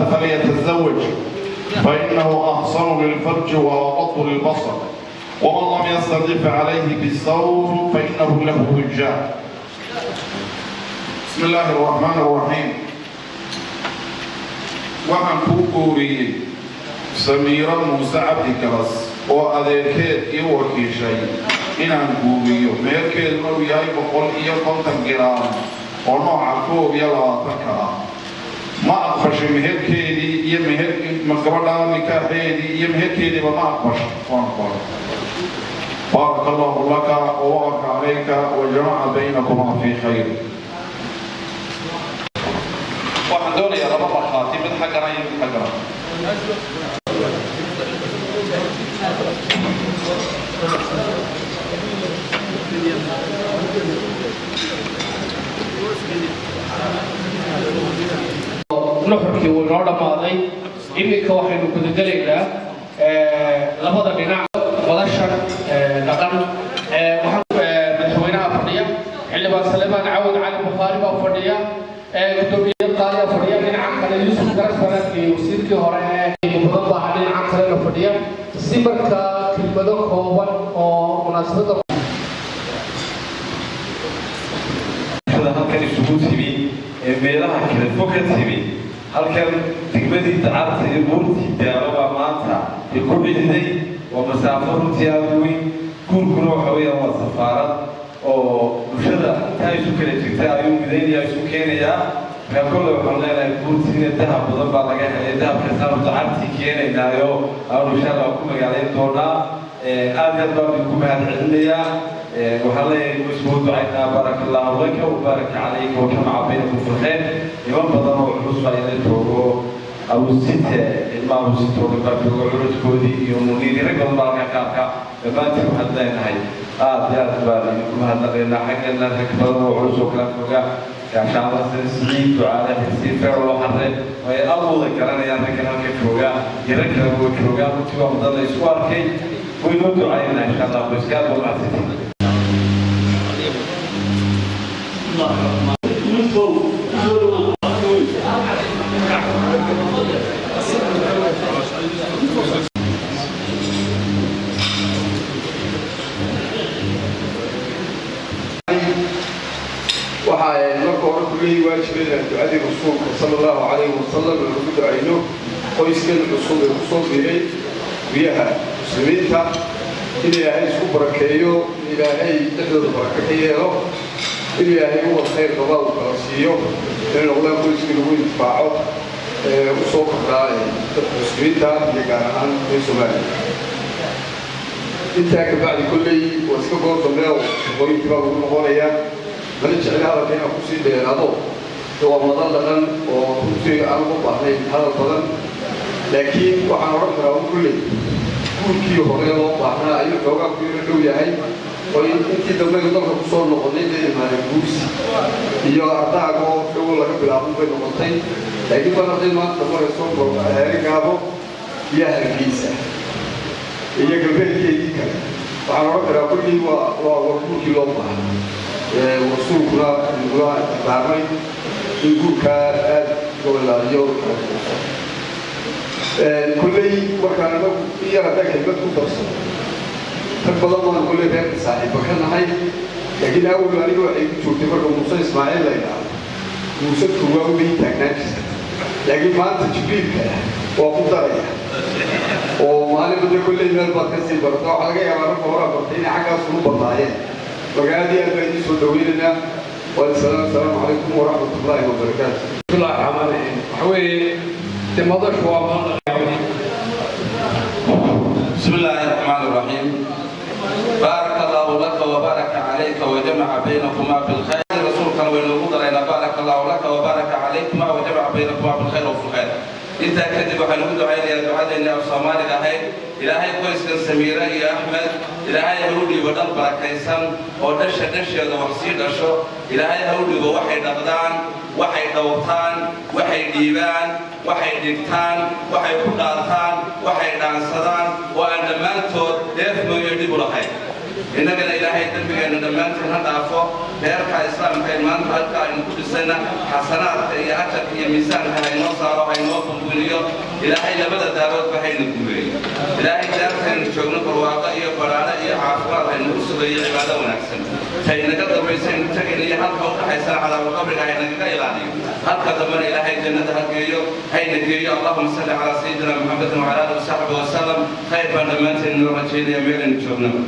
فليتزوج، فإنه أحصن للفرج وأغض للبصر، ومن لم يستطع فعليه بالصوم، فإنه له وجاء. بسم الله الرحمن الرحيم. Waxaan kuu guuriyey Samiiro Muuse Cabdi Garas oo adeerkeed ii wakiishay inaan guuriyo, meherkeeduna uu yahay 150 giraam oo nooca 21-ka ah. Ma aqbashay meherkeedii iyo meher gabadha nikaaxeedii iyo meherkeediiba ma aqbashay? Waan aqbalay. بارك الله لك وبارك عليك وجمع بينكما في خير. Waxaan doonayaa laba markhaati, mid xaggana iyo mid xaggana. Nuxurkii wuu inoo dhammaaday. Iminka waxaynu gudagelaynaa labada dhinac madashan dhaqan. Waxaan madaxweynaha fadhiya, Xildhibaan Salemaan Cawad Cali Bukhaari baa fadhiya, gudoomiye qaaliya fadhiya. Dhinaca kale Yuusuf Garas Banaadki, wasiirkii hore ee badan baa dhinaca kalena fadhiya, si markaa kelmado kooban oo munaasabadda halkan isugu timi ee meelaha kale fog ka timi. Halkan degmadii Dacarta iyo buurtii Daalo baa maanta ay ku cididay. Waa masaafo runtii aada u weyn. Guurkuna waxa weeyaan waa safaarad oo bulshada intaa isu kala jirta ayuu midaynaya, isu keenayaa. Markaa kolle waxaan leenahay guurtiina dahab badan baa laga helay. Dahabkaasaanu Dacartii keenaynaayo aanu insha Allah ku magaalayn doonaa. Aad iyo aad baan idinku mahad celinayaa. Waxaan leeyahay iskugu ducaynaa. بارك الله لك وبارك عليك وجمع بينكم في الخير. Niman badan oo culus baa ila joogo, Abusite, ilma Abusite oo dhan baa jooga, culadkoodii iyo Muniiri, rag badan baa halkaa qaarka. Dhammaantiin waxaan leenahay aad iyo aad baan idinku mahadnaqaynaa. Xaggana rag badan oo culus oo kala jooga, Gaashaanla Siciid Ducaale Xirsi Feerlo Xarre, ay aad wada garanayaan raggan halka jooga iyo rag kale oo jooga. Runtii waa mudan la isku arkay. Waynoo ducaynaa insha Allah. Qoyska aad baa mahadsantihiin. Waxa marka hore kulihii waajibay inaan ducadii Rasuulka صلى الله عليه وسلم aan ugu ducayno qoyskan cusub ee kusoo biiray guryaha Muslimiinta, in Ilaahay isku barakeeyo, in Ilaahay dhexdooda barake ka yeelo, in Ilaahay ubad khayr qaba uu kala siiyo, inay noqdaan qoyskii lagu intifaaco ee u soo kordhaa dadka Muslimiinta iyo gaar ahaan reer Soomaaliya. Intaa ka bacdi, kolley waa iska goor dambe oo shaqooyinkii baa lagu noqonayaa. Mana jecli hadalka inaan kusii dheeraado. Waa madan dhaqan oo runtii aan uga baahnayn hadal badan, laakiin waxaan odhan karaa un kolley guurkii hore loo baahnaa ayuu xoogaa ku yaro dhow yahay, oo intii dambaynu dalka kusoo noqonnay dee imaaneen guursi iyo ardaagoo dhowo laga bilaabun bay noqotay. Laakiin mar hadday maanta marayso Gaabo iyo Hargeysa iyo galbeedkeedii kale, waxaan odhan karaa kullii waa guurkii loo baahnaa. Rasuulkuna nagula dardaarmay in guurkaa aada loo ilaaliyo, kala kuuso. Kolley markaan anagu in yar haddaan kelmad ku darsano, rag badan baan kolley reerka saaxiiba ka nahay, laakiin awal aniga waxay ku joogtay marka Muuse Ismaaciil la yidhaahdo, Muuse Turwaa ubay taagnaan jirta. Laakiin maanta Jibriilka waa ku daraya oo maalinba de kolley meel baad ka sii barata. Waxaa laga yaabaa ragga horaa bartay inay xaggaas ulu badnaayeen. Marka aad iyo aad baa idiin soo dhaweynaynaa. Waasalaam. Asalaamu calaykum waraxmat ullaahi wabarakaatu. بسم الله الرحمن الرحيم. Waxa weeye dee madashu waa madal. بسم الله الرحمن الرحيم. بارك الله لك وبارك عليك وجمع بينكما بالخير. رسولك وينوغو درينا. بارك الله لك وبارك عليكما وجمع بينكما بالخير وفي الخير. Intaa kadib, waxaan ugu ducaynayaa ducadeennii af Soomaaliga ahayd. Ilaahay qoyskan Samiira iyo Axmed, Ilaahay ha u dhiibo dhal barakaysan oo dhasha dhasheeda wax sii dhasho. Ilaahay ha u dhiibo waxay dhaqdaan, waxay dhowrtaan, waxay dhiibaan, waxay dhigtaan, waxay ku dhaataan, waxay dhaansadaan, oo aan dhammaantood dheef mooyo dhib u lahayn. Innagana Ilaahay dembigeena dhammaanteen ha dhaafo. Reerka Islaamka ee maanta halka aynu ku dhisayna xasanaadka iyo ajarka iyo miisaanka haynoo saaro, haynoo bunbuniyo. Ilaahay labada daaroodba hayna guuleeyo. Ilaahay daartaynu joogno barwaaqo iyo baraare iyo caafimaad haynagu sugayo, cibaado wanaagsan. Taynaga dambaysaynu tegayna iyo halka u dhaxaysana cadaabulqabriga haynagaga ilaaliyo. Halka dambena Ilaahay jannada ha geeyo, hayna geeyo. Allahuma salli calaa sayidina Muxamedin wacala alihi wasaxbi wasalam. Khayr baan dhammaanteen inoo rajaynaya meelaynu joognaba.